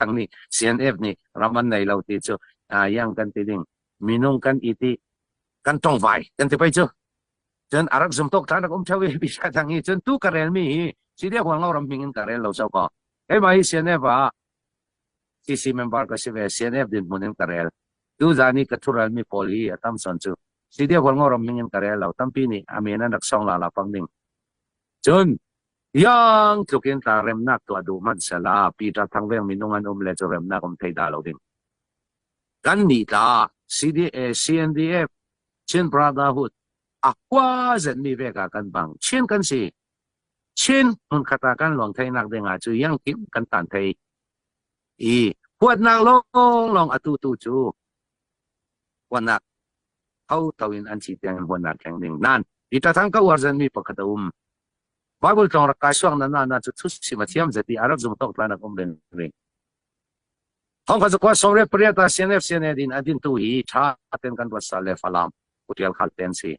Thang nih CNF nih ram an nei lo ti cu yang kan ti ding minung kan i ti kan tongvai kan ti pei cu. Cun a rak zum tok than rak um theo i Peter Thang hi cun tu ka rel mi hi CDF Hualngo ram hming in ka rel lo so ko. Keimah hi CNF ah CC member ka si ve CNF dinhmun in ka rel. Tu zan i ka thural mi pawl hi a tam son cu CDF Hualngo ram hming in ka rel lo tampi nih a men an rak song la la pang ding. Cun yang tluk in tla remnak tuah duh hmanh sela Peter Thang veng minung an um le cu remnak um thei dah lo ding. Kan nih tla CDA CNDF Chin Brotherhood a hua zetmi vek ah kan bang. Chin kan si. Chin hmunkhat ah kan luang theinak ding ah cu yang kim kan tan thei. I huatnak lawnglawng atu tu cu huatnak tho tho in an si tiang in huatnak thleng ding. Nan Peter Thang ka uar zenmi pakhat a um. Bible tlawng rak kai suak na na na cu thu sim a thiam zeti a rak zum tok tlan rak um ring ring. Thong kha zakua sawmriat pariat ah CNF CNA din a din tu hi tha ten kan ruat sal le Falam Putial Khal ten si.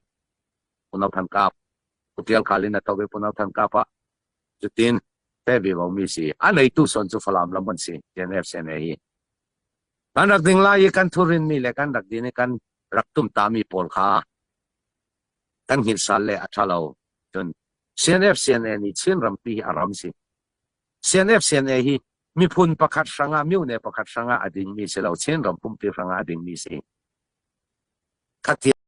Punau Than Kap Putial Khal in a to ve Punau Than Kap ah cutin te bi bo mi si. A nei tu son cu Falam lam an si CNF CNA hi. Kan rak ding lai i kan thurin mi le kan rak din i kan rak tum ta mi pawl kha kan hngilh sal le a tha lo. Cun CNF CNA nih Chin rampi hi a ram si. CNF CNA hi miphun pakhat hrangah myone pakhat hrangah a dingmi si lo Chin ram pumpi hrangah a dingmi si. Khatia.